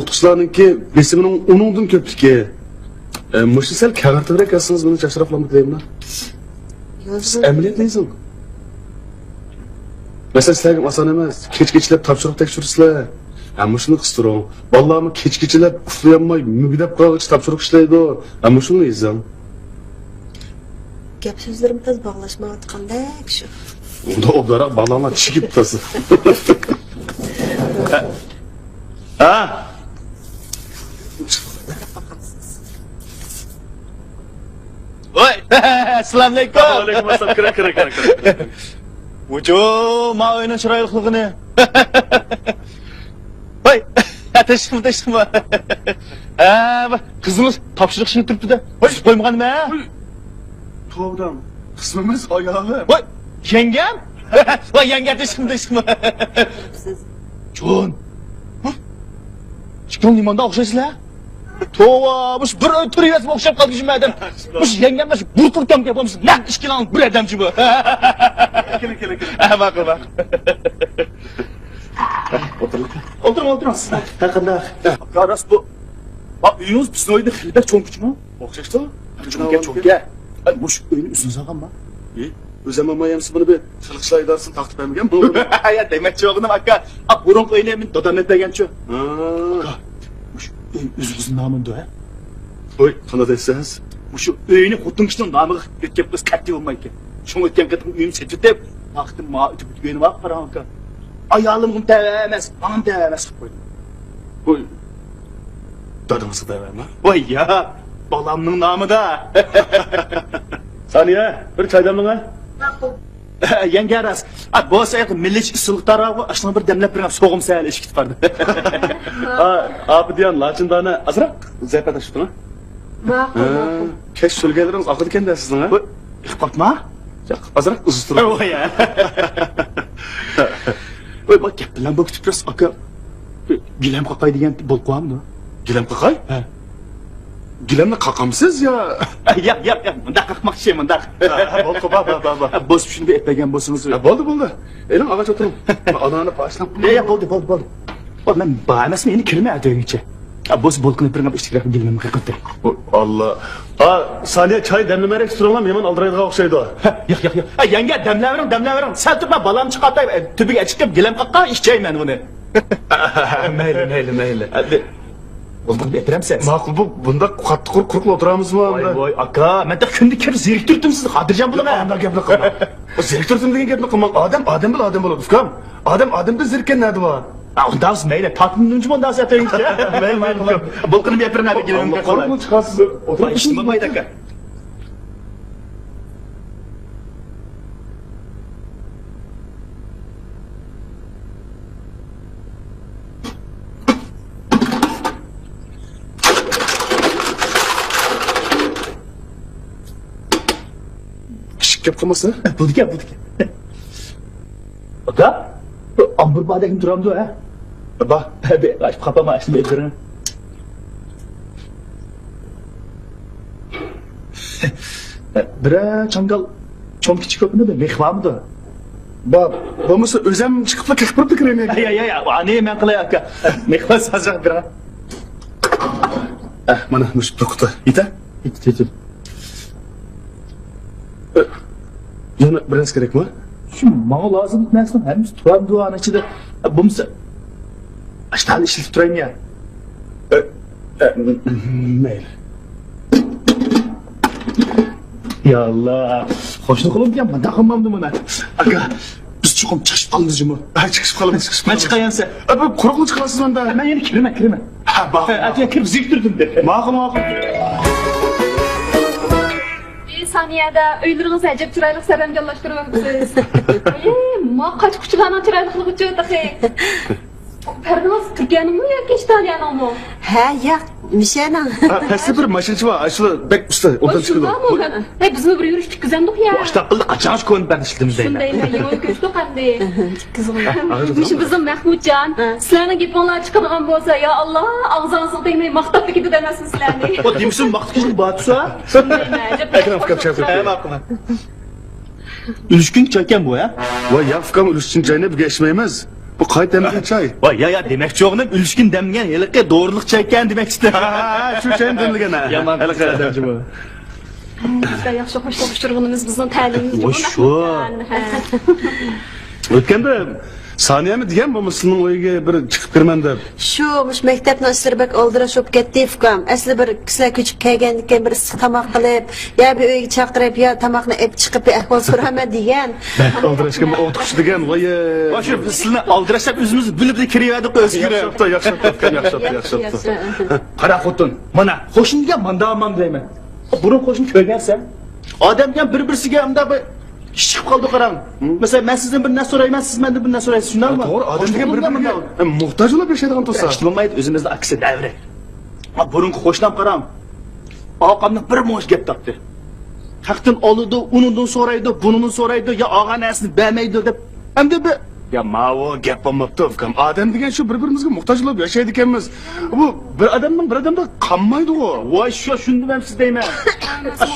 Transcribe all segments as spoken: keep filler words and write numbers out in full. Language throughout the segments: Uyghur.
ئوقۇتقۇچىلارنىڭكى بېسىمىنىڭ ئۇنىڭدىن كۆپلۈكى. ئە، مۇشۇنى سەل كەڭرەكرەك يازسىڭىز، مېنى ياخشىراق بىلەمدۇ دەيمەن. سىز ئەمەلىيەتنى يېزىڭ. مەسىلەن، سىلەرگە ئاسان ئەمەس. كېچە-كېچىلەپ تاپشۇرۇق تەكشۈرىسىلەر. ھە، مۇشۇنى قىستۇرۇڭ. بالىلارمۇ كېچە-كېچىلەپ ئۇخلىيالماي، مۈگدەپ قالغىچە تاپشۇرۇق ئىشلەيدۇ. ھە، مۇشۇنى يېزىڭ. گەپ سۆزلىرىم تاز باغلاشمايۋاتقاندەك شۇ. ئۇندا ئوبدانراق باغلاڭلار، چىگىپ تۇرسۇن. ھە. ۋاي، ئەسسالامۇئەلەيكۇم. ۋەئەلەيكۇم ئەسسالام. كىرىڭ، كىرىڭ، كىرىڭ، كىرىڭ. ۋۇجۇ، ما ئۆينىڭ چىرايلىقلىقىنى. ۋاي، تېشىقمۇ، تېشىقمۇ. ھە، قىزىڭىز تاپشۇرۇق ئىشىنى تۇرۇپتۇ-دە. ۋاي، قويمىغانمۇ؟ توۋا دەڭ، قىزىم ئەمەس، ئايالىم. ۋاي، يەڭگەم؟ ۋاي، يەڭگە تېشىقمۇ، تېشىقمۇ. سىز. جون. ھە؟ ئىككىڭلار نېمانداق ئوخشايسىلەر؟ توۋا، مۇشۇ بىر تۈرى ئەسمە ئوخشاپ قالدى شۇ ئادەم. مۇشۇ يەڭگەم مۇشۇ بۇرتۇر كەمگە بولمىسا نەق ئىككىلەڭ بىر ئادەمچى بۇ. كېلىڭ، كېلىڭ، كېلىڭ. ھە، ماقۇل، ماقۇل. ئولتۇرۇڭ. ئولتۇرۇڭ، ئولتۇرۇڭ. ھە، قانداق؟ ھە، راست بۇ. ھە، ئۆيىڭىز بىزنىڭ ئۆيدىن خېلى بەك چوڭ كىچىكمۇ؟ ئوخشاشتۇ. چوڭكە، چوڭكە. ئەي، مۇشۇ ئۆينى ئۆزىڭىز ئالغانما؟ ئى، ئۆزۈم ئالماي ئەمسە بۇنى بىر خەلق ئىشلار ئىدارىسىنىڭ تارقىتىپ بەرمىگەنمۇ؟ ھە، دېمەكچى بولغىنىم ئاكا، ئا، بۇرۇنقى ئۆينى مېنىڭ دادام ئېلىپ بەرگەنچۇ. ھا. ئاكا، مۇشۇ ئۆي ئۆزىڭىزنىڭ نامىدىدۇ، ھە؟ ۋوي، قانداق دەيسىز؟ مۇشۇ ئۆينى خوتۇن كىشىنىڭ نامىغا ئۆتكۈزۈپ قويسا قەتئىي بولمايدىكەن. شۇڭا ئۆتكەن قېتىم ئۆينى سېتىۋېتىپ، ۋاقتىم ما ئۆتۈپ ئۆتكەن ۋاقىت قاراڭ ئاكا. ئايالىمغىمۇ تەۋە ئەمەس، ماڭىمۇ تەۋە ئەمەس قىلىپ قويدۇم. ۋوي، دادىڭىزغا تەۋەمۇ؟ ۋاي ياق، بالامنىڭ نامىدا. سانىيە، بىر چاي دەملىڭە. ماقۇل. يەڭگە راست. ئا، بولسا ئەقى مىللىي ئۇسسۇلغا تاراۋۇ، ئاشۇنى بىر دەملەپ بېرىڭ، سوغۇم سەل ئىشىپ كېتىپ بارىدۇ. ئا، ئاپىدىيان، لاچىندانە ئازراق زەپە تاشلىتىڭ. ماقۇل، ھە، ماقۇل. كەچ سۆلگەنلىرىڭىز ئاقىدىكەن-دە سىزنىڭ، ھە؟ ۋوي، ئىققاپما؟ ياق، ئازراق ئۇزىتىلىپ. ۋوي، ھە. ۋوي، بۇ گەپ بىلەن بولۇپ كېتىپ تۇرسا، ئاكا، گىلەم قاقاي دېگەن بولۇپ قالامدۇ؟ گىلەم قاقاي؟ ھە. گىلەمنى قاقامسىز يا؟ ياق، ياق، ياق، مۇنداق قاقماقچى، مۇنداق. ھە، ھە، بولدى، بار، بار، بار، بار. ھە، بوس، شۇنى بىر ئېلىپ بەرگەن بولسىڭىز. ھە، بولدى، بولدى. ئېلىڭ، ئاغاچ ئولتۇرۇڭ. ئانانى باشلاپ. ياق، ياق، بولدى، بولدى، بولدى. بولدى، مەن بار ئەمەسمۇ، يەنە كىرىمەن ئەتە ئۆيگىچە. ھە، بولسا بولكىنى بىر ئىچكىرەك گىلىمنى قېقىپ. ئاللا. ھا، سانىيە، چاي دەملىمەرەك تۇرۇڭلار، مېھمان ئالدىرايدىغان ئوخشايدۇ. ھە، ياق، ياق، ياق. ھە، يەڭگە، دەملەۋېرىڭ، دەملەۋېرىڭ. سەل تۇرۇپ، مەن بالامنى چىقارتاي، تۈبىگە چىقىپ گىلەم قاققان ئىچەي مەن ئۇنى. مەيلى، مەيلى، مەيلى. ھە، بولدى، ئەتىرەمسىز. ماقۇل، بۇ، بۇنداق قاتتىق قۇرۇق، قۇرۇقلا ئولتۇرامىزمۇ ئەمدى؟ ۋاي، ۋاي، ئاكا، مەن تېخى كۈندە كىرىپ زېرىكتۈرۈپتىم سىزنى، خاتىرجەم بولۇڭ. ياق، ئۇنداق گەپنى قىلماڭ. زېرىكتۈرۈپتىم دېگەن گەپنى قىلماڭ. ئادەم ئادەم بىلەن ئادەم بولىدۇ، ئۇكام. ئادەم ئادەمدىن زېرىككەن نەدە بار؟ ئا، ئۇنداق مەيلى، تارتىندىمچى بۇنداق ئەتەيىنچە. مەيلى، مەيلى، ئۇكام. بولكىنى بېرىپ بېرىڭ، ھەدە گىلىمنى قاقاي. قورقۇنچ قالسىز. ئولتۇرۇپ ئىشتىن بولمايدۇ، ئاكا. كىچىك گەپ قىلمىسا. بولىدىكەن، بولىدىكەن. ئاكا، بۇ ئامبۇر باردەكمۇ تۇرامدۇ، ھە؟ بار. بىر ئاچىپ قاپاما، ئاشۇنى بېرىپ بېرىڭ. بىرەر چاڭگال چوڭ كىچىك كۆپىنى بىر مىخ بارمىدۇ؟ بار. بولمىسا ئۆزەم چىقىپلا قېقىپ بېرىپ كىرەيمەن. يا، يا، يا، ئانى مەن قىلاي، ئاكا. مىخ بار، ئازراق بېرىڭ. ئە، مانا مۇشۇ بىر قۇتا. يېتە؟ يېتە، يېتە. يەنە بىر نەرسە كېرەكمۇ؟ شۇ ماڭا لازىملىق نەرسىنىڭ ھەممىسى تۇرامدۇ ئانىڭ ئىچىدە. بولمىسا، ئاشتاندا ئىشلىتىپ تۇرايمۇ يا؟ ئە، ئە، مەيلى. يا ئاللا، قوشنا قولۇم دېگەن مۇنداق قىلمامدۇ مانا؟ ئاكا، بىز چوقۇم چىقىشىپ قالىمىز جۇمۇ. ھە، چىقىشىپ قالىمىز، چىقىشىپ قالىمىز. مەن چىقاي ئەمسە. ئە، بۇ قۇرۇقلا چىقىسىز ئاندا. مەن يەنە كىرىمەن، كىرىمەن. ھە، ماقۇل، ھە، ماقۇل. ئەتە كىرىپ زېرىكتۈردۈم دە. ماقۇل، ماقۇل. ئى، سانىيەدە ئۆيلىرىڭىزنى ئەجەب چىرايلىق سەرەمجانلاشتۇرۇۋېتىپسىز. ئى، ما قاچا-قۇچىلارنىڭ چىرايلىقلىقىچۇ تېخى. پەردىڭىز تۈركىيەنىڭمۇ ياكى ئىتالىيەنىڭمۇ؟ ھە، ياق، مىشەنىڭ. ھە، پەستە بىر ماشىنىچى بار، ئاشۇلار بەك ئۇستا، ئولتۇرۇپ چىقىدۇ. شۇنداقمۇ؟ ھەي، بىزمۇ بىر يۈرۈش تىككۈزەمدۇق يا. ئاشتاق قىلدى، قاچان كونا پەردە ئىشلىتىمىز دەيمەن. شۇندايمۇ؟ يېڭى ئۆي كۆچتۇق ئەمدى. مۇشۇ بىزنىڭ مەھمۇتجان، ھە، سىلەرنىڭ گېپىڭلار چىقىدىغان بولسا، يا ئاللا، ئاغزىڭىزغا تەگمەي ماختاپلا كېتىدۇ ئەمەسمۇ سىلەرنى. ئۇ دېمىسۇن، ماختىكىشنىڭ باتۇسى. شۇندايمۇ؟ ئەجەب. ئەكرەم ئۇكام، چاي قۇيۇپ قوياي. ئۈلۈشكۈن چايكەن بۇ، ھە؟ ۋاي ياق ئۇكام، ئۈلۈشكۈن چاينى بىزگە ئىچمەيمىز. بۇ قايتا دەملىگەن چاي؟ ۋاي، يا، يا، دېمەكچى بولغىنىم، ئۈلۈشكۈن دەملىگەن ھېلىقى دورىلىق چايكەن دېمەكچىدىم. ھە، ھە، شۇ چاينى دەملىگەن، ھە. يامان ھېلىقى. بىزلەر ياخشى خوشلۇق ئۇچۇرغىنىمىز بىزنىڭ تەلىيىمىز. ۋاي، شۇ. ھە. ئۆتكەندە سانىيەمۇ دېگەن بولمىسا سېنىڭ ئۆيگە بىر چىقىپ كىرىمەن دەپ. شۇ، مۇشۇ مەكتەپنىڭ ئىشلىرى بەك ئالدىراش بولۇپ كەتتى، ئۇكام. ئەسلى بىر سىلەر كۆچۈپ كەلگەندىكىن بىر ئىسسىق تاماق قىلىپ، يا بىر ئۆيگە چاقىرىپ، يا تاماقنى ئېلىپ چىقىپ بىر ئەھۋال سورايمەن دېگەن. بەك ئالدىراشكەن بۇ ئوقۇتقۇچى دېگەن، ۋاي. ۋاي، شۇ سىلىنى ئالدىراش دەپ ئۆزىمىز بىلىپ كىرىۋەردۇق ئۆزگىرە. ياخشى ئوقۇپتۇ، ياخشى ئوقۇپتۇ، ياخشى ئوقۇپتۇ، ياخشى ئوقۇپتۇ. قارا خوتۇن، مانا، قوشنا دېگەن مانداق مان دەيمەن. بۇرۇن قوشنا كۆرگەنسەن. ئادەم دېگەن بىر-بىرسىگە ئۇنداق بىر ئىش چىقىپ قالىدۇ، قاراڭ. مىسال، مەن سىزدىن بىر نەرسە سورايمەن، سىز مەندىن بىر نەرسە سورايسىز، شۇنداقمۇ؟ توغرا، ئادەم دېگەن بىر-بىرىگە موھتاج بولۇپ ياشايدىغان تۇرسا. ئىشتە بولمايدۇ، ئۆزىمىزنىڭ ئاكىسى دەۋرى. ھا، بۇرۇنقى قوشنام قاراڭ. ئاقامنىڭ بىر مۇنچە گەپ تاپتى. خەقتىن ئالىدۇ، ئۇنىڭدىن سورايدۇ، بۇنىڭدىن سورايدۇ، يا ئالغان نەرسىنى بەرمەيدۇ دەپ. ئەمدى بىر، يا ماۋۇ گەپ بولماپتۇ، ئۇكام. ئادەم دېگەن شۇ بىر-بىرىمىزگە موھتاج بولۇپ ياشايدىكەنمىز. بۇ بىر ئادەمنىڭ بىر ئادەمدە قالمايدىغۇ. ۋاي، شۇ، شۇندىمەن سىز دەيمەن.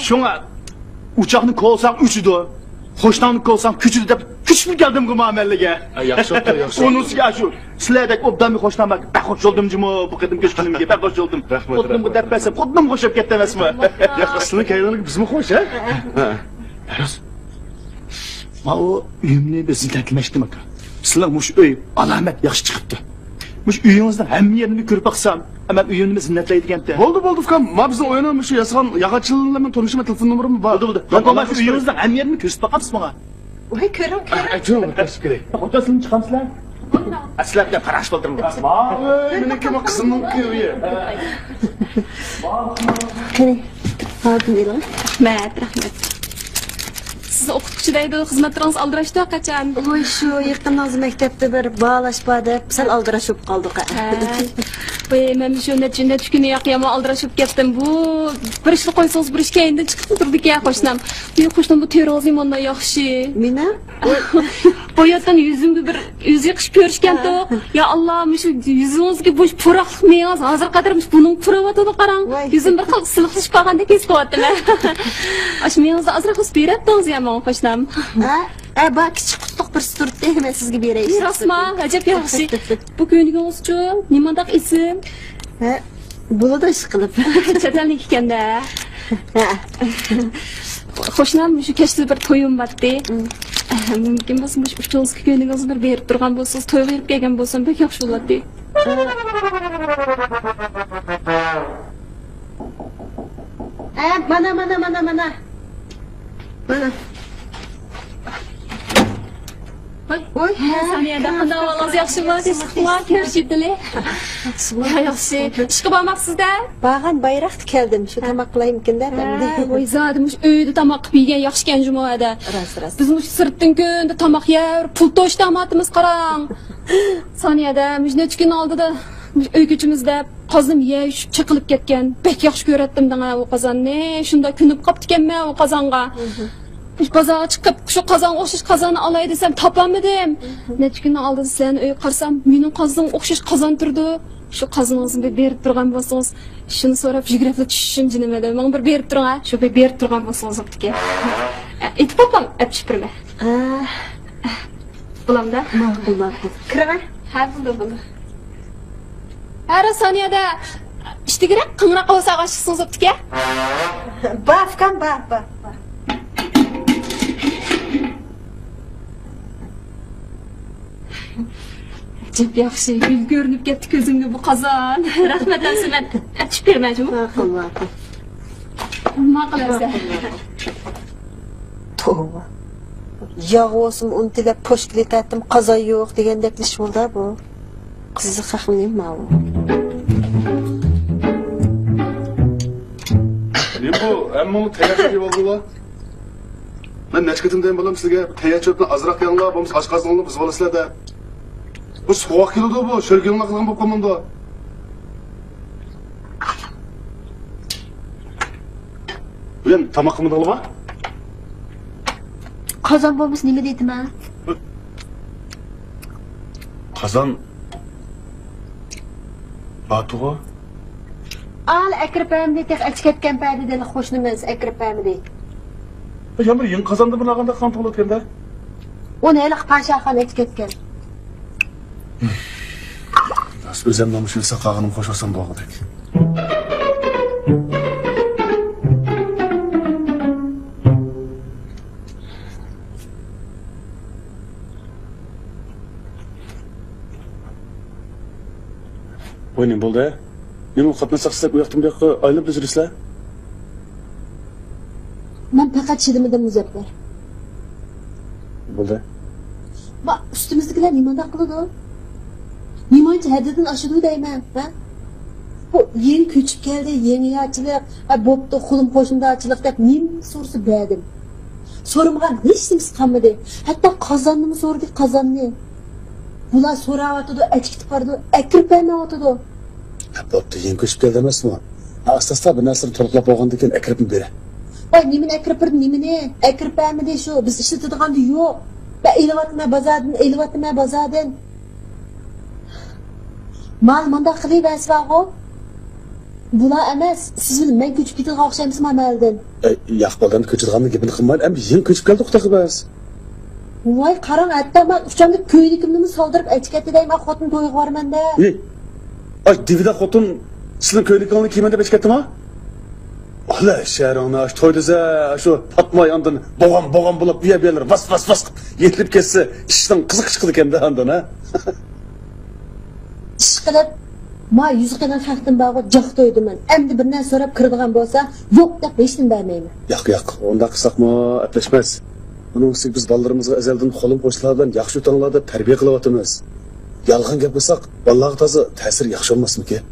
شۇڭا ئوچاقنى كولىساڭ ئۆچىدۇ، قوشناڭنى كولىساڭ كۆچىدۇ دەپ كۆچۈپلا كەلدىمغۇ مەن مەللىگە. ھە، ياخشى بوپتۇ، ياخشى بوپتۇ. ئۇنىسىغا شۇ سىلەردەك ئوبدانمۇ قوشنام بار. بەك خوش بولدۇم جۇمۇ، بۇ قېتىم كۆچكىنىمگە بەك خوش بولدۇم. رەھمەت، خۇددىمغۇ رەھمەت. دەپ بەرسەم، خۇددىمغۇ ئوخشاپ كەتتى ئەمەسمۇ؟ ياق، سىلىنىڭ كەينىڭىزگە بىزمۇ خوش، ھە؟ ھە. پەيروز، ماۋۇ ئۆيۈمنى بىر زىننەتلىمەكچىدىم، ئاكا. سىلەر مۇشۇ ئۆي ئالامەت ياخشى چىقىپتۇ. مۇشۇ ئۆيىڭىزنىڭ ھەممە يېرىنى كۆرۈپ باقسام، ھەممەم ئۆيۈمنى زىننەتلەيدىكەنتى. بولدى، بولدى، ئۇكام. ما بىزنىڭ ئۆينىڭ مۇشۇ ياسىغان ياغاچچىلىرى بىلەن مەن تونۇشىمەن، تېلېفون نومۇرۇم بار. بولدى، بولدى. مانا مۇشۇ ئۆيىڭىزنىڭ ھەممە يېرىنى كۆرسىتىپ باقامسىز ماڭا؟ ۋاي، كۆرۈڭ، كۆرۈڭ. ئە، ئە، جۇمۇ، كۆرۈپ كېلەي. خوتۇن سىلىنى چىقامسىلەر؟ ئەسلەپ دەپ قاراش بولدۇم. ۋاي، مېنىڭكى بۇ قىزىمنىڭكى ئۆيى. قېنى، ھاردىن ئېلىڭ. رەھمەت، رەھمەت. سىزنى ئوقۇتقۇچى دەيدۇ، خىزمەتلىرىڭىز ئالدىراشتۇ قاچان؟ ۋاي، شۇ يېقىندا مەكتەپتە بىر باھالاش بار دەپ سەل ئالدىراش بولۇپ قالدۇق. ھە. ۋاي، مەن شۇ نەچچە، نەچچە كۈنى ياق يامان ئالدىراش بولۇپ كەتتىم. بۇ بىر ئىشنى قويسىڭىز، بىر ئىش كەينىدىن چىقىپ تۇرىدىكەن قوشنام. بۇ قوشنام، بۇ تېرىڭىز نېمانداق ياخشى. مېنىڭ؟ باياتتىن يۈزۈمگە بىر يۈز يېقىش كۆرۈشكەنتۇق. ھە. يا ئاللا، مۇشۇ يۈزىڭىزگە بۇ پۇراقلىق مېڭىڭىز ھازىرغا قەدەر مۇشۇ بۇنىڭ پۇراۋاتىدۇ قاراڭ. ۋاي. يۈزۈم بىر خىل سىلىقلىشىپ قالغاندەك ھېس قىلىۋاتىمەن. ئاشۇ مېڭىڭىزنى ئازراق بېرەتتىڭىز يا ماڭا قوشنام. ھە؟ ھە، بار، كىچىك قۇتلۇق بىرسى تۇرۇپتۇ، مەن سىزگە بېرەي. راستما؟ ئەجەب ياخشى. بۇ كۆينىكىڭىزچۇ؟ نېمانداق ئېسىل؟ ھە، بولىدۇ ئىشقىلىپ. چەت ئەلنىڭ ئىكەندە. ھە. قوشنام، مۇشۇ كەچتە بىر تويۇم بارتى. مۇمكىن بولسا مۇشۇ ئۇچىڭىزدىكى كۆينىكىڭىزنى بىر بېرىپ تۇرغان بولسىڭىز، تويغا بېرىپ كەلگەن بولسام بەك ياخشى بولاتتى. ھە، مانا، مانا، مانا، مانا. مانا. ۋاي، ۋاي، ھە، سانىيەدە قانداق ئەھۋالىڭىز، ياخشىمۇ؟ تىنچلىقمۇ؟ كۆرۈشۈۋېتىلى. ياخشى. ئىشقا بارماپسىز-دە؟ بارغان، بايراقتا كەلدىم. شۇ تاماق قىلايمىكىن دەپ ئەمدى. ھە، ۋاي، زادى مۇشۇ ئۆيدە تاماق قىلىپ يېگەن ياخشىكەن جۇمۇ ھەدە. راست، راست. بىز مۇشۇ سىرتتىن كۈندە تاماق يەپ، پۇل توشتۇرمايتتۇق قاراڭ. سانىيەدە مۇشۇ نەچچە كۈن ئالدىدا مۇشۇ ئۆي كۆچىمىز دەپ قازنىم يەر يۈشۈپ چېقىلىپ كەتكەن. بەك ياخشى كۆرەتتىم دەڭە ئۇ قازاننى. شۇنداق كۆنۈپ قاپتىكەنمەن ئۇ قازانغا. مۇشۇ بازارغا چىقىپ، شۇ قازانغا ئوخشاش قازاننى ئالاي دېسەم، تاپالمىدىم. نەچچە كۈننىڭ ئالدىدا سىلەرنىڭ ئۆيگە قارىسام، مېنىڭ قازىنىم ئوخشاش قازان تۇرىدۇ. شۇ قازىنىڭىزنى بىر بېرىپ تۇرغان بولسىڭىز، شۇنى سوراپ يۈگرەپلا چۈشۈشۈم جېنىم ھەدە. ماڭا بىر بېرىپ تۇرۇڭ ھە. شۇ بىر بېرىپ تۇرغان بولسىڭىز بوپتىكەن. ئېيتىپ باقام، ئەپ چۈشۈپ بېرىمەن. ھە. بولامدا؟ ماقۇل، ماقۇل. كىرىڭە. ھە، بولدى، بولدى. ھە، راست سانىيەدە ئىشتىكرەك قىڭراق قىلسا ئاشىقسىڭىز بوپتىكەن. بار، ئۇكام، بار، بار، بار. ئەجەب ياخشى، گۈل كۆرۈنۈپ كەتتى كۆزۈمگە بۇ قازان. رەھمەت، ئەمسە مەن ئەپ چۈشۈپ بېرىمەن جۇمۇ. ماقۇل، ماقۇل. ماقۇل ئەمسە. توۋا. ياغ بولسىمۇ ئۇنتۇلۇپ پوشكىلى تەتتىم، قازان يوق دېگەندەك ئىش بولدى بۇ. قىزىق ئەھۋال ماۋۇ. نېمە بۇ؟ ھەممىڭلار تەييار چۆپ يەۋالدىڭلار؟ مەن نەچچە قېتىم دېگەن بولام سىزگە، تەييار چۆپنى ئازراق يەڭلار، بولمىسا ئاشقازىنىڭلارنى بۇزۇۋالىسىلەر دەپ. بۇ سوغۇق كېلىدۇ بۇ، شۆلگىڭلار قىلغان بولۇپ قالمامدۇ؟ بۈگۈن تاماق قىلمىدىڭلارمۇ؟ قازان بولمىسا نېمە دەيتتىم ھە؟ قازان باتۇغۇ؟ ئال ئەكىرىپ بەرمىدى، تېخى ئەچىپ كەتكەن پەدىدىن قوشنىمىز ئەكىرىپ بەرمىدى. يەنە بىر يېڭى قازاندا بىر ناغاندا قان توغۇلۇپ كەندە. ئۇنى ھېلىقى پاشاخان ئەچىپ كەتكەن. ئۆزۈمنىڭ مۇشۇ ساقاغىنىم خوش بولسام بولغۇدەك. ۋاي، نېمە بولدى؟ نېمە قاتناش ساقچىسىدەك ئۇ ياقتىن بۇ ياققا ئايلىنىپ يۈرىسىلەر؟ مەن پەقەت چىدىمىدىم، مۇزەپپەر. بولدى. ما، ئۈستىمىزدىكىلەر نېمانداق قىلىدۇ؟ نېمانچە ھەددىدىن ئاشىدۇ دەيمەن، ھە؟ بۇ يېڭى كۆچۈپ كەلدى، يېڭى يارچىلىق، ھە، بوپتۇ، قۇلۇم قوشنىدا يارچىلىق دەپ نېمە سورىسا بەردىم. سورىمىغان ھېچ نېمىسى قالمىدى. ھەتتا قازاننىمۇ سورىدى، قازاننى. بۇلار سوراۋاتىدۇ، ئەچكىتىپ بارىدۇ، ئەكىرىپ بەرمەيۋاتىدۇ. ھە، بوپتۇ، يېڭى كۆچۈپ كەلدى ئەمەسمۇ؟ ھە، ئاستا-ئاستا بىر نەرسىلەرنى تولۇقلاپ بولغاندىن كېيىن ئەكىرىپمۇ بېرە. ۋاي، نېمىنى ئەكىرىپ بېرىدۇ، نېمىنى؟ ئەكىرىپ بەرمىدى شۇ، بىز ئىشلىتىدىغاندا يوق. مەن ئېلىۋاتىمەن بازاردىن، ئېلىۋاتىمەن بازاردىن. مانا مۇنداق قىلىۋەرسە بارغۇ. بۇلار ئەمەس، سىز بىلەن مەن كۆچۈپ كېتىدىغان ئوخشايمىز مانا مەھەللىدىن. ئەي، ياق، بالىلارنى كۆچىدىغاننىڭ گېپىنى قىلمايلى، ئەمدى يېڭى كۆچۈپ كەلدۇق تېخى بىز. ۋاي قاراڭ، ھەتتا مەن ئۇچامدىكى كۆينىكىمنىمۇ سالدۇرۇپ ئەچىكەتتى دەيمەن، خوتۇن تويىغا بارىمەن دەپ. ئى، ئاي، دېۋىدە خوتۇن سىلىنىڭ كۆينىكىڭلارنى كىيىمەن دەپ ئەچىكەتتىما؟ ئالە شەھىرىڭنى ئاش توي دېسە، شۇ پاتماي ئاندىن بوغام بوغام بولۇپ، ئۇيە بۇيەلەر ۋاس ۋاس ۋاس قىلىپ يېتىلىپ كەتسە، ئىشنىڭ قىزىقى چىقىدىكەن-دە ئاندىن، ھە؟ ئىشقىلىپ، ما يۈز قېلىن خەقتىن بارغۇ جاق تويدىمەن. ئەمدى بىر نەرسە سوراپ كىرىدىغان بولسا، يوق دەپ ھېچنېمە بەرمەيمەن. ياق، ياق، ئۇنداق قىلساقمۇ ئەپلەشمەس. ئۇنىڭ ئۈستىگە بىز بالىلىرىمىزغا ئەزەلدىن قولۇم قوشنىلار بىلەن ياخشى ئۆتۈڭلار دەپ تەربىيە قىلىۋاتىمىز. يالغان گەپ قىلساق، بالىلارغا تازا تەسىرى ياخشى بولماسمىكىن؟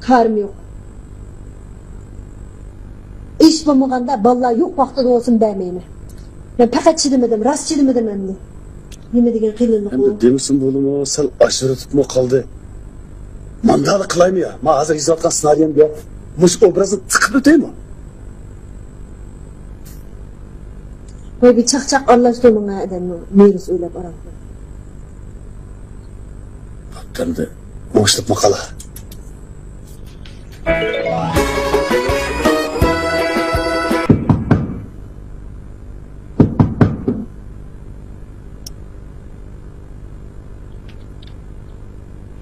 كارىم يوق. ھېچ بولمىغاندا بالىلار يوق ۋاقتىدا بولسۇن بەرمەيمەن. مەن پەقەت چىدىمىدىم، راست چىدىمىدىم ئەمدى. نېمە دېگەن قىيىنلىقۇ. ئەمدى دېمىسىمۇ بولىمۇ، سەل ئاجرىتىپمۇ قالدى. ماندالا قىلايمۇ يا؟ ما ھازىر يېزىۋاتقان سېنارىيەمگە مۇشۇ ئوبرازنى تىقىپ ئۆتەيمۇ؟ ۋاي بىر چاقچاق ئارىلاشتۇرماڭ ھە، ئادەمنىڭ نېرۋىسى ئويلاپ ئارام. ئەمدى بوشلۇقمۇ قالا.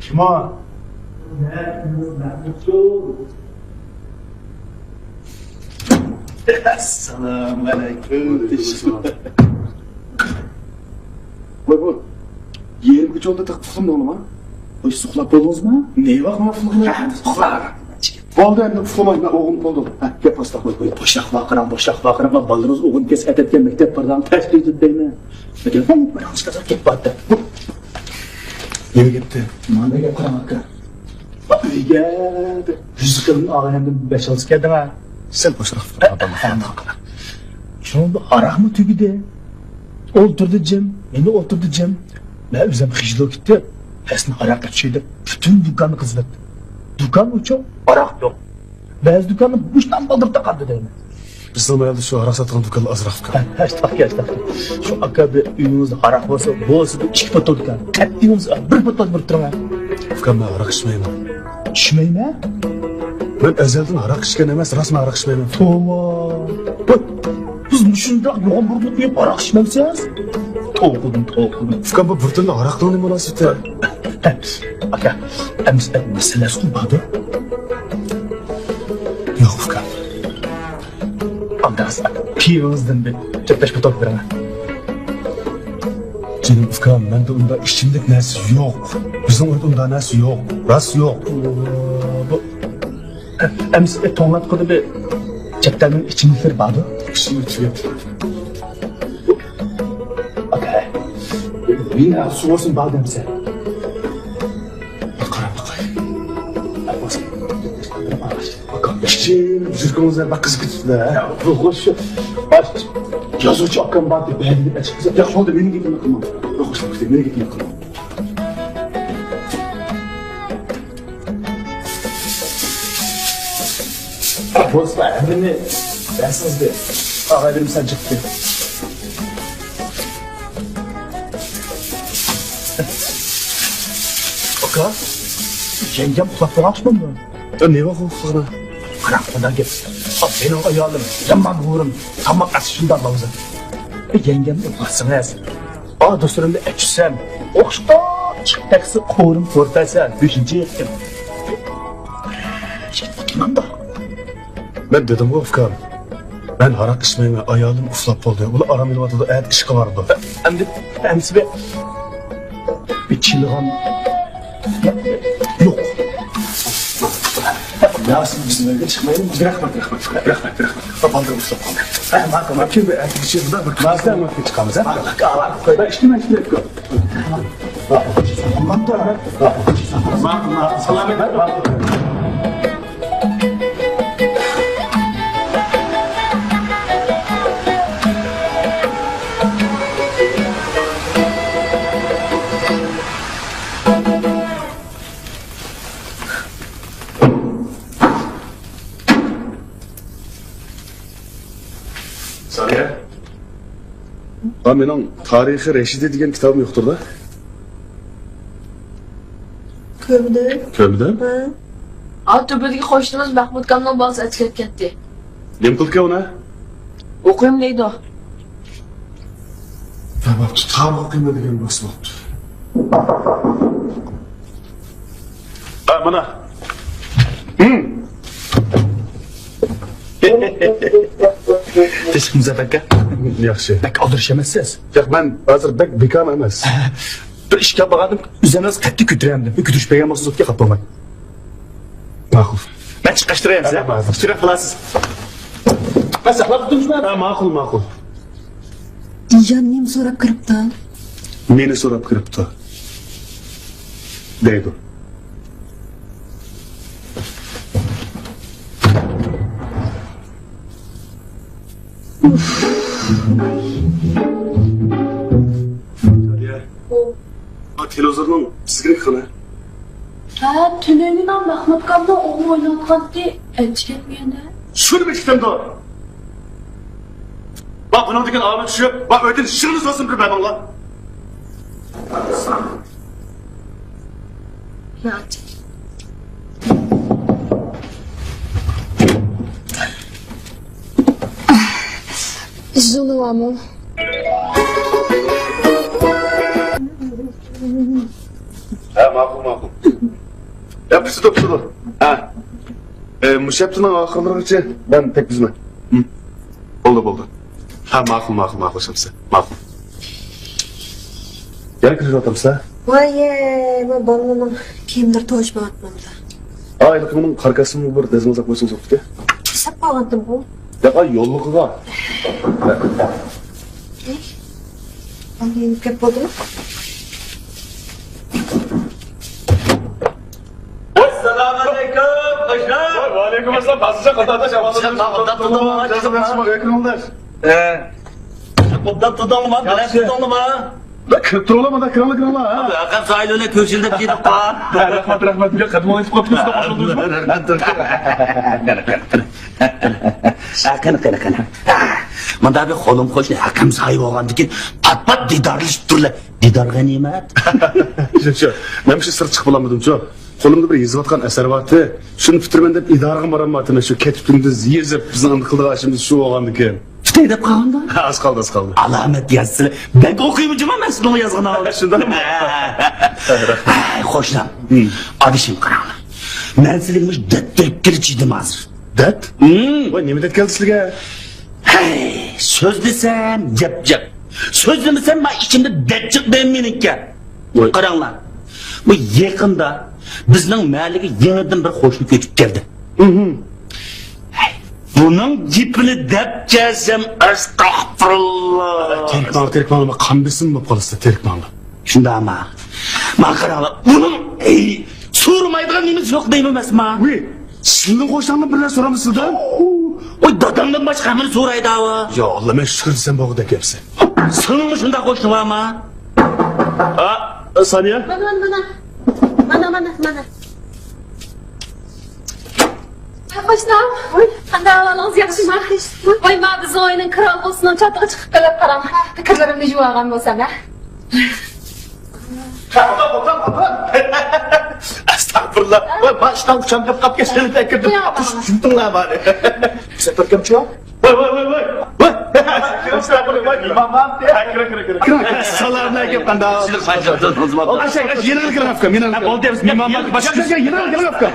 شۇما. ئەسسالامۇ ئەلەيكۇم. ۋاي، ۋاي. يېرىم كېچە بولدى، تېخى ئۇخلىمىدىڭلارمۇ؟ ۋاي، سىز ئۇخلاپ بولدىڭىزمۇ؟ نېۋاق مانا ئۇخلىغىلى؟ ھە، ئۇخلا. بولدى، ئەمدى ئۇخلىماي، مەن ئوغلۇم بولدۇم. ھە، گەپ باشلاپ قوي، قوي. بوشلاپ ۋارقىراڭ، بوشلاپ ۋارقىراڭ. بالىلىرىڭىز ئوغلۇم كەلسە ئەتەتكەن مەكتەپ بارىدىغان تەس دەيمەن. لېكىن، ھەي، بىر ئاڭشىق گەپ بار دە. نېمە گەپتى؟ مانا گەپ قاراڭ، ئاكا. ئۆيگە دەپ يۈز قېلىن ئاغىنەمدىن بەش-ئالتە كەلدىڭە. سەل بوشراق پىكىر ئادام. شۇنىڭدا ئاراقمۇ تۈگىدى. ئولتۇردى جىم، يەنە ئولتۇردى جىم. مەن ئۆزۈم خىجىل بولۇپ كېتىپ، ھەسنى ئاراق ئىچىشى دەپ پۈتۈن دۇكاننى قېزىۋەتتىم. دۇكان ئۇچۇق، ئاراق يوق. بەزى دۇكاننى مۇشتان بالدۇر تاقاندى دەيمەن. بىزنىڭ مەھەللىدە شۇ ھاراق ساتىدىغان دۇكانلار ئازراق ئۇكام. ھە، ھە، ئۇكام. شۇ ئاكا بىر ئۆيىڭىزدە ھاراق بولسا، بولسا بىر ئىككى بوتۇل ئۇكام. قەتئىي بولمىسا بىر بوتۇل بېرىپ تۇرۇڭ ھە. ئۇكام، مەن ھاراق ئىچمەيمەن. ئىچمەيمەن؟ مەن ئەزەلدىن ھاراق ئىچكەن ئەمەس، راستمۇ ھاراق ئىچمەيمەن. توۋا. ۋاي، سىز مۇشۇنداق يوغان بۇرۇنلۇق ئۇيۇپ ھاراق ئىچمەمسىز؟ توۋا قىلدىم، توۋا قىلدىم. ئۇكام، بۇ بىردىنلا ھاراقنىڭ نېمە مۇناسىۋىتى؟ ئاكا، ئەمىسە مەسىلىسى باردا. يوق، ئۇكام. ئانداق، كىيىمىڭىزدىن بىر تۆت-بەش بوتۇل بېرىڭ. جېنىم ئۇكام، مەندە ئۇنداق ئىچىملىك نەرسە يوق. بىزنىڭ ئۆيدە ئۇنداق نەرسە يوق. راست يوق. بۇ، ئەمىسە، توڭلاتقۇدا بىر چەت ئەلنىڭ ئىچىملىكلىرى باردۇ. ئىچىملىك يوق. ئاكا، مېنى سۇغۇرسۇن بار دەمسەن. قاراپ باقاي. ئاكا، ئىچىم يۈرىكىڭىزدە بەك قىزىپ كېتىپتۇ-دە. يوق، خوش. يازغۇچى ئاكام بار دەپ بەدىلىپ ئەچىقىپ قويسا. ياق، بولدى، مېنىڭ گېپىمنى قىلماڭ. يوق، خوش، مېنىڭ گېپىمنى قىلماڭ. بولسا ھەممىنى بەرسىڭىز بىر. ئاغايلىرىم سەن چىقتى. ئاكا، يەڭگەم ئۇخلاپ قالغان ئوخشىمامدۇ؟ يا، نېمە ئۇخلىغىنى؟ قاراڭ، مۇنداق گەپ. مېنىڭ ئايالىم يامان ھۇرۇن، تاماق ئەتسە شۇنداق لاۋزا. يەڭگەمنى ئۇخلاتسىڭىز. ئا، دوستلىرىمنى ئەچۈرسەم، ئوخشىتاپ تەكسى قورۇم قورتايسەن، بېشىنچى يەتكەن. مەن دېدىمغۇ، ئۇكام. مەن ھاراق ئىچمەيمەن، ئايالىم ئۇخلاپ بولدى. ئۇلار ئارام ئېلىۋاتىدۇ، ئەتە ئىشقا بارىدۇ. ئەمدى، ئەمىسە بىر، بىر چىلىغان يوق. يا، سىز بىزنىڭ ئۆيگە چىقمايلى. رەھمەت، رەھمەت، رەھمەت، رەھمەت. بالدۇر ئۇخلاپ قالدى. ھە، ماقۇل، ماقۇل. كىم بىر ئەتىگە چىقىدا بىر ماقۇل، ماقۇل. ئىشتىمەن، ئىشتىمەن. ماقۇل، ماقۇل. سالامەت، ماقۇل. سانىيە. ھا، مېنىڭ تارىخى رەشىدىي دېگەن كىتابىم يوقتۇر-دە. كۆرمىدىم. كۆرمىدىم؟ ھە. ئا، تۆپىدىكى قوشنىمىز مەھمۇتكامنىڭ بالىسى ئەتىگەن كەتتى. نېمە قىلىدىكەن ئۇنى؟ ئوقۇيمەن دەيدۇ. تاماق تۇتقان ئوقۇيمەن دېگەن بولسا بوپتۇ. ھە، مانا. تىنچلىقمىسىز ئاكا؟ ياخشى. بەك ئالدىراش ئەمەسسىز. ياق، مەن ھازىر بەك بىكار ئەمەس. بىر ئىشكە بارغانتىم، ئۆزىڭىز قەتئىي كۆتۈرەمدىم. كۆتۈرۈشۈپ بەرگەن بولسىڭىز، ئوتكە خاپا بولماڭ. ماقۇل. مەن چىقىشتۇراي ئەمسە. ھە، ماقۇل. كۆتۈرۈپ قالارسىز. مەن ساقلاپ تۇرۇمەن. ھە، ماقۇل، ماقۇل. ئىجان نېمە سوراپ كىرىپتۇ؟ مېنى سوراپ كىرىپتۇ. دەيدۇ. تېلېۋىزورنىڭ دىسكىنى قېنى؟ ھە، تۈنۈگۈن مەھمۇتكامنىڭ ئوغلى ئويناۋاتقانتى، ئەنچە كەتمىگەندە. شۇنى بېكىتەمدۇ؟ ۋاي، بۇنىڭدىكىن ئاۋۇ چۈشۈپ، ۋاي، ئۆيدىن شىغىنى سالسۇن بىر بەرمەڭلار. زۇنۇۋامۇ؟ ھە، ماقۇل، ماقۇل. يا، پىشىدۇ، پىشىدۇ. ھە. ئە، مۇشۇ ھەپتىنىڭ ئاخىرلىرىغىچە مەن تەكلىپمەن. ھىم. بولدى، بولدى. ھە، ماقۇل، ماقۇل، ماقۇل، شەمسە. ماقۇل. يەنە كىرىۋاتامسىز، ھە؟ ۋاي، بۇ بالىنىڭ كىيىملىرى توشۇپ ماڭىدىمەن. ئا، ھېلىقى مېنىڭ قارا كاسىمغا بىر دەزمال ساپ قويسىڭىز بوپتىكەن. ساپ قويغانتىمغۇ. ياق، ئا، يوللۇقىغا. ئەي، ئاندىن گەپ بولدىمۇ؟ ئەسسالامۇئەلەيكۇم، قوشنا. ۋەئەلەيكۇم ئەسسالام، قاسىمجان، قاتارداش، ئەھۋاللىرىڭىز؟ ياخشىمۇ، ياخشىمۇ، ياخشىمۇ، ئۆيگە كىرىڭلار. ئە، ئوبدان تۇردۇڭلىما، بەلەن تۇردۇڭلىما؟ بەك كىرىپ تۇرۇڭلار، مانا كىرىڭلار، كىرىڭلار، ھە. ئەقەم ساھىلىنى كۆشۈلدەپ كېتىپ قال. رەھمەت، رەھمەت، بىزگە قەدىمىڭىز يېتىپ قاپتۇ، سىزگە قوشۇلدىمىز. قېنى، قېنى، قېنى. مۇندا بىر قولۇم قوشنى ئەقەم ساھىل بولغاندىكىن پات-پات دىدارلىشىپ تۇرلار. دىدار غەنىيمەت. شۇ، شۇ. مەن شۇ سىرت چىقىپ بولالمىدىمچۇ. قولۇمدا بىر يېزىۋاتقان ئەسەر بارتى. شۇنى پۈتتۈرىمەن دەپ ئىدارىگە بارالمايتتىم. شۇ كەچ-كۈندۈز يېزىپ، بىزنىڭ ئەمدى قىلىدىغان ئىشىمىز شۇ بولغاندىكىن. پۈتەي دەپ قالغاندا؟ ئاز قالدى، ئاز قالدى. ئالامەت يازسىلە. بەك ئوقۇيمەن جۇما مەن سىزنىڭ يازغان ئاۋازىڭىزنى. شۇنداقمۇ؟ ھەي، قوشنام. ھىم. ئادىشىم، قاراڭلار. مەن سىلىگە مۇشۇ دەپتەر كېلىپ چىدىم ھازىر. دەت؟ ھىم. ۋاي، نېمە دەت كەلدى سىلىگە؟ ھەي، سۆزلىسەم، جەپ-جەپ. سۆزلىمىسەم، ما ئىچىمدە دەت جىق دەيمەن مېنىڭكى. ۋاي. قاراڭلار، بۇ يېقىندا بىزنىڭ مەھەللىگە يېڭىدىن بىر قوشنا كۆچۈپ كەلدى. ھىم. ھەي، بۇنىڭ گېپىنى دەپ كەلسەم، ئەستەغپۇرۇللا. تېرىكمەڭلار، تېرىكمەڭلار، قان بېسىمى بولۇپ قالىسىلەر، تېرىكمەڭلار. شۇنداقما؟ ما قاراڭلار، ئۇنىڭ، ئەي، سورىمايدىغان نېمىسى يوق دەيمەن ئەمەسما؟ ۋىي، سىزنىڭ قوشناڭدىن بىر نەرسە سورامدۇ سىزدىن؟ ۋاي، دادامدىن باشقا ھەممىنى سورايدۇ ئاۋۇ. يا ئاللا، مەن شۈكۈر دېسەم بولغۇدەك گەپسەن. سېنىڭمۇ شۇنداق قوشنا بارما؟ ھە، سانىيە؟ مانا، مانا، مانا. مانا، مانا، مانا. قوشنام، قانداق ئەھۋالىڭىز، ياخشىمۇ؟ ۋاي، ما بىزنىڭ ئۆينىڭ كىرا ئالغۇسىنىڭ چاتىقى چىقىپ قېلىپ قاراڭ. پىكىرلىرىمنى يۇۋالغان بولسام، ھە؟ ئەستەغپۇرۇللا. ۋاي، ما ئىشتان كۈچەم دەپ قاپكەن، سېنى ئەكىردىم. قويۇڭ. قۇش چۈشۈپتۈڭلار بارى. سەپەركەمچۇ؟ ۋاي، ۋاي، ۋاي، ۋاي. ۋاي. ئەسسالامۇئەلەيكۇم، قانداق؟ ئاشۇ، ئاشۇ، يېنىڭغا كىرىڭ ئۇكام، يېنىڭغا كىرىڭ. بولدى، بىز مېھمانلارنى باشقا. يېنىڭغا كىرىڭ ئۇكام.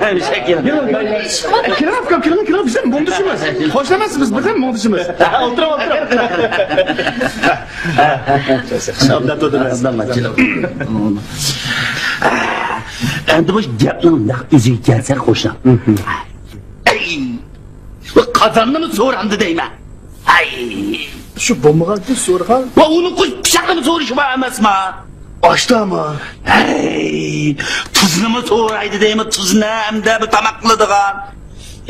كىرىڭ ئۇكام، كىرىڭ، كىرىڭ، بىز ھەم مۇڭدىشىمىز. قوشنىمىز بىز، بىز ھەم مۇڭدىشىمىز. ئولتۇرۇڭ، ئولتۇرۇڭ. ئەمدى بۇ گەپنىڭ نەق ئۆزىگە كەلسەك، قوشنا. ئەي، بۇ قازاننىمۇ سورامدۇ دەيمەن. ئەي. شۇ بولمىغانتى سورىغان. ۋە ئۇنىڭ قۇش پىچاقنىمۇ سورىشى بار ئەمەسما؟ ئاشتاما؟ ھەي، تۇزنىمۇ سورايدۇ دەيمەن، تۇزنى ئەمدى بۇ تاماق قىلىدىغان.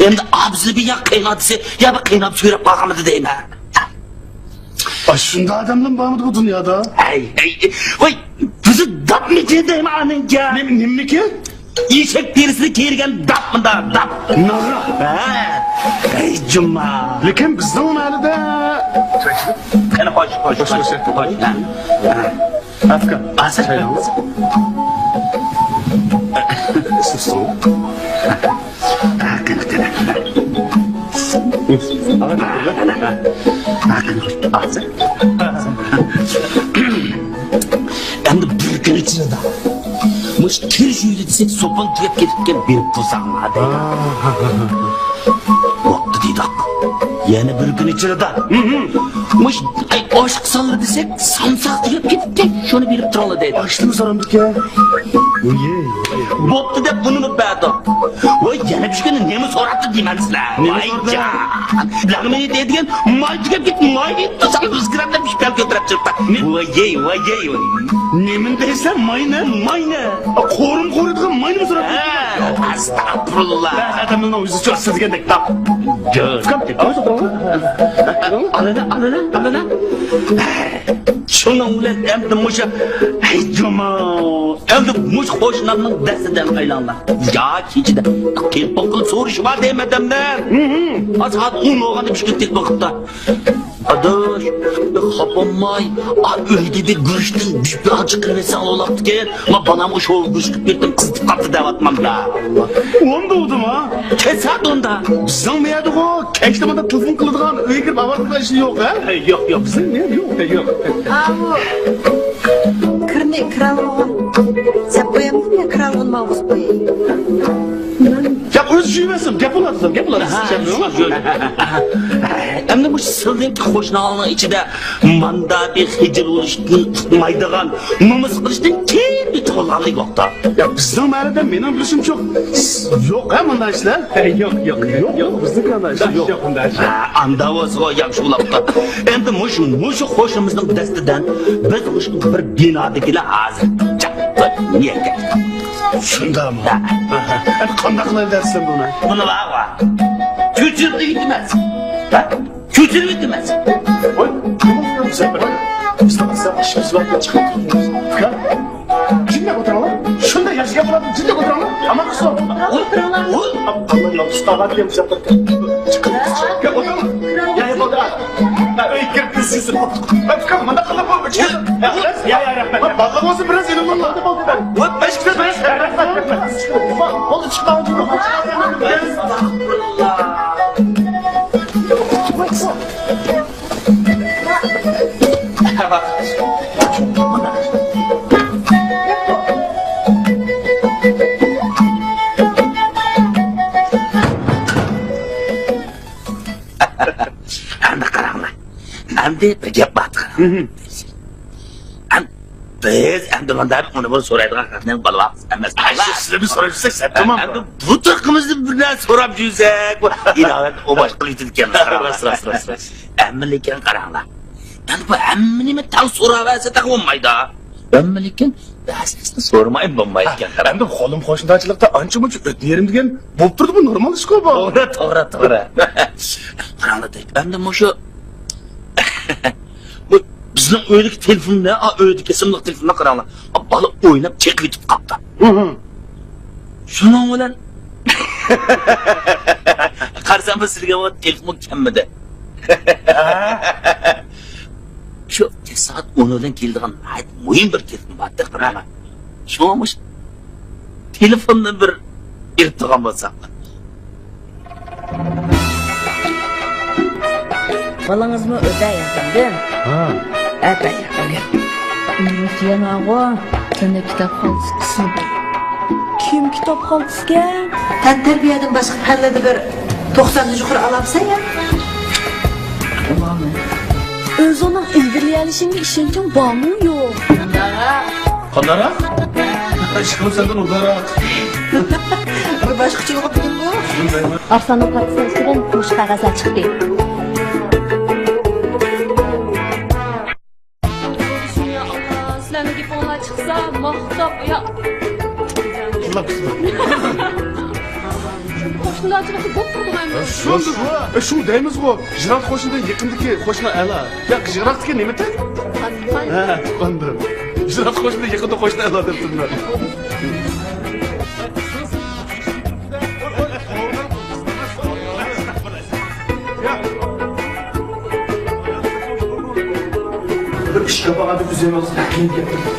ئەمدى ئابزىنى بىر ياق قىيناتسا، يا بىر قىيناپ سۆرەپ قالغانمىدى دەيمەن. ئاشۇنداق ئادەملەرمۇ بارمىدى بۇ دۇنيادا؟ ھەي، ھەي، ۋاي، بىزى داپمىكى دەيمەن ئانىڭكى. نېمە، نېمىكى؟ ئېشەك تېرىسىنى كىيگەن داپ مۇندا، داپ. ناغرا. ھە. ئەي جۇما. لېكىن بىزنىڭ مەھەللىدە. قېنى، خوش، خوش، خوش، خوش، خوش. ھە. ھە. ئاكا. ئاسان. چايلاڭلار. ھە، قېنى، قېنى. ئەمدى بىر كۈن ئىچىدە مۇشۇ كىرىش ئۆيدە دېسەك، سوپۇن تۈگەپ كېتىپتىكەن، بېرىپ پۇل ساڭا دەيدۇ. بوپتۇ دېدۇق. يەنە بىر كۈن ئىچىدە مۇشۇ، ئاي، ئاشقا ساللا دېسەك، سامساق تۈگەپ كېتىپتىكەن، شۇنى بېرىپ تۇراڭلار دەيدۇ. ئاشنىمۇ سالامدىكەن. بوپتۇ دەپ بۇنىمۇ بەردۇق. ۋاي، يەنە بىر كۈنى نېمە سوراپتۇ دېمەمسىلەر؟ نېمە ۋاي سورىدى؟ جان. لەڭمەي دەيدىگەن ماي تۈگەپ كېتىپ، ماي دەپ تۇرساڭ، ئىزگىرەپ دەپ ئىپەل كۆتۈرۈپ چىقتى. نېمە؟ ۋايەي، ۋايەي، ۋاي. نېمىنى دەيسەن، ماينى؟ ماينى. قورۇم قورۇيدىغان ماينىمۇ سوراپتۇ؟ ھە، ئەستەغپۇرۇللا. بەزى ئادەملەرنىڭ يۈزى چۆرسە دېگەندەك تاپ. ئۇكام، ئالىنا، ئالىنا، ئالىنا، ئالىنا. شۇنىڭ بىلەن ئەمدى مۇشۇ، ھەي جۇما، ئەمدى مۇشۇ قوشنامنىڭ دەستىدىن ئايلاڭلار. يا كېچىدە تېلېفون قىلىپ سورىشى بار دەيمەن ئادەملەر. ھە، سائەت ئون بولغاندا بىر كۈن تېلېفون قىپتۇ. ئاداش، خاپا بولماي، ئا، ئۆيدە بىر گۆشتىن بىر پارچە قىلىۋەتسەڭ بولاپتىكەن. ما بالام شوۋا گۆش قىلىپ بەردىم، قىزىتىپ قاپتۇ دەۋاتمامدا. ئوندا بولدىما؟ كەچ سائەت ئوندا. بىزنىڭ مۇ يەردىغۇ كەچتە مانا تېلېفون قىلىدىغان، ئۆيگە كىرىپ ئاۋارە قىلىدىغان ئىش يوق، ھە؟ يوق، يوق، بىزنىڭ مۇ يەردە يوق. يوق. ئاۋۇ كىرنى كىرالغان سەپ قويامدىم يا كىرالغان ماڭغۇز قوياي؟ ياق، ئۆزى جۇيۇۋەرسۇن، گەپ بولاتسىز، گەپ بولاتسىز. ئەمدى مۇشۇ سىلدىن قوشناڭنىڭ ئىچىدە ماندا بىر خىجىل بولۇشتىن ئۇقمايدىغان، نومۇس قىلىشتىن كېيىن بىتىۋالغانلىق يوقتا. يا، بىزنىڭ مەھەللىدە مېنىڭ بىلىشىمچە يوق، ھە، مۇنداق ئىشلار. يوق، يوق، يوق، يوق، بىزنىڭ مۇنداق ئىشلار يوق. يوق، مۇنداق ئىشلار. ھە، ئاندا بولسا ياخشى بولاپتۇ. ئەمدى مۇشۇ، مۇشۇ قوشنىمىزنىڭ دەستىدىن بىز مۇشۇ بىر بىنادىكىلەر ھازىر جاق نىيەتكە. شۇنداقمۇ؟ ھە. ئەمدى قانداق قىلايلى دەرسەن بۇنى؟ بۇنى بارغۇ. كۆچۈرۈپ ئۆتىمەس. ھە؟ كۆچۈرۈپ ئۆتىمەس. ۋاي، نېمە قىلىمىز ئەمدى؟ بىز بىز ئىشىمىز بار، چىقىپ كېتىمىز. ئۇكا، جىندەك ئولتۇرۇڭلار. شۇنداق ياخشى گەپ بولاتتى، جىندەك ئولتۇرۇڭلار. ئامانلىق سوراڭ. ئۇ، ئۇ. ئاللا يالغۇز قالغان دېگەن بىر چىقىپ. يا، ئولتۇرۇڭ. يا، يا، بولدى. يا، ئۆيگە كىرىپ تېز سىزىپ. ئۇكا، مۇنداق قىلىپ بولمايدۇ. يا، يا، يا، رەھمەت. بولدى، بولدى، بىر ئاز ئېلىڭلار. بولدى، بولدى. بولدى، چىقماڭ. ئەمدى قاراڭلار. ئەمدى بىر گەپ بار. ئەم-، بىز ئەمدى مۇنداق ئۇنى بۇنى سورايدىغان خەقنىڭ بالىۋاقىت ئەمەس. ئەي، شۇ سىلەرنى سوراپ يۈرسەك سەت تامام. ئەمدى بۇ تۇرقىمىزنى بىر نەرسە سوراپ يۈرسەك، بۇ ئىلاۋەت ئوماش قىلىۋېتىدىكەن. راست، راست، راست، راست. ئەمما لېكىن قاراڭلار. ئەمدى بۇ ھەممە نېمە تەڭ سوراۋەرسە تەڭ بولمايدۇ. ئەمما لېكىن بەزىسىنى سورىمايمۇ بولمايدىكەن. ئەمدى قولۇم قوشنىدارچىلىقتا ئانچە-مۇنچە ئۆتۈنۈپ يۈرۈم دېگەن بولۇپ تۇرىدۇ، بۇ نورمال ئىشقۇ بۇ. توغرا، توغرا، توغرا. قاراڭلار، ئەمدى مۇشۇ بۇ بىزنىڭ ئۆيدىكى تېلېفوننى، ئا، ئۆيدىكى سىملىق تېلېفوننى قاراڭلار. ئا، بالا ئويناپ چېقىۋېتىپ قاپتۇ. شۇنىڭ بىلەن قارىسام، بىز سىلىگە تېلېفون كەلمىدى. شۇ كەچ سائەت ئون بىلەن كېلىدىغان ناھايىتى مۇھىم بىر تېلېفون بار، دىققەت قىلىڭلار. شۇڭا مۇشۇ تېلېفوننى بىر ئېلىپ تۇرغان بولساق. بالىڭىزمۇ ئۆتە ياقىندىن؟ ھە. ئەتە ياقىندىن. ئۈمىد يەنەغۇ، سەندە كىتاب خالتىسى قىسىلدى. كىم كىتاب خالتىسىكەن؟ تەنتەربىيەدىن باشقا پەنلەردە بىر توقساندىن يۇقىرى ئالامسەن يا؟ ئالامەن. ئۆزۈڭنىڭ ئىلگىرىلىيەلىشىڭگە ئىشەنچىڭ بارمۇ يوق؟ قانداقراق؟ ئىشقىلىپ سەندىن ئۇزاقراق. بىر باشقىچە ئوقۇپ بىلدىڭمۇ؟ ئارسلاننىڭ كارتىسىنىڭ ئۈستىدىن مۇشۇ قەغەزلەر چىقتى. سىلەرنىڭ گېپىڭلار چىقسا، ماختاپ، يا. قوشنىلار چىقسا، بوپ تۇرىدۇ. شۇ، شۇ دەيمىزغۇ، يىراق قوشنىدىن يېقىندىكى قوشنا ئەلا. ياق، يىراقتىكى نېمە تەن؟ ھە، تۇغقاندىن. يىراق قوشنىدىن يېقىندا قوشنا ئەلا دەپتىمەن. بىر ئىش تاپالمىدىم، ئۆزۈم ئالسام كېيىن كەتتىم.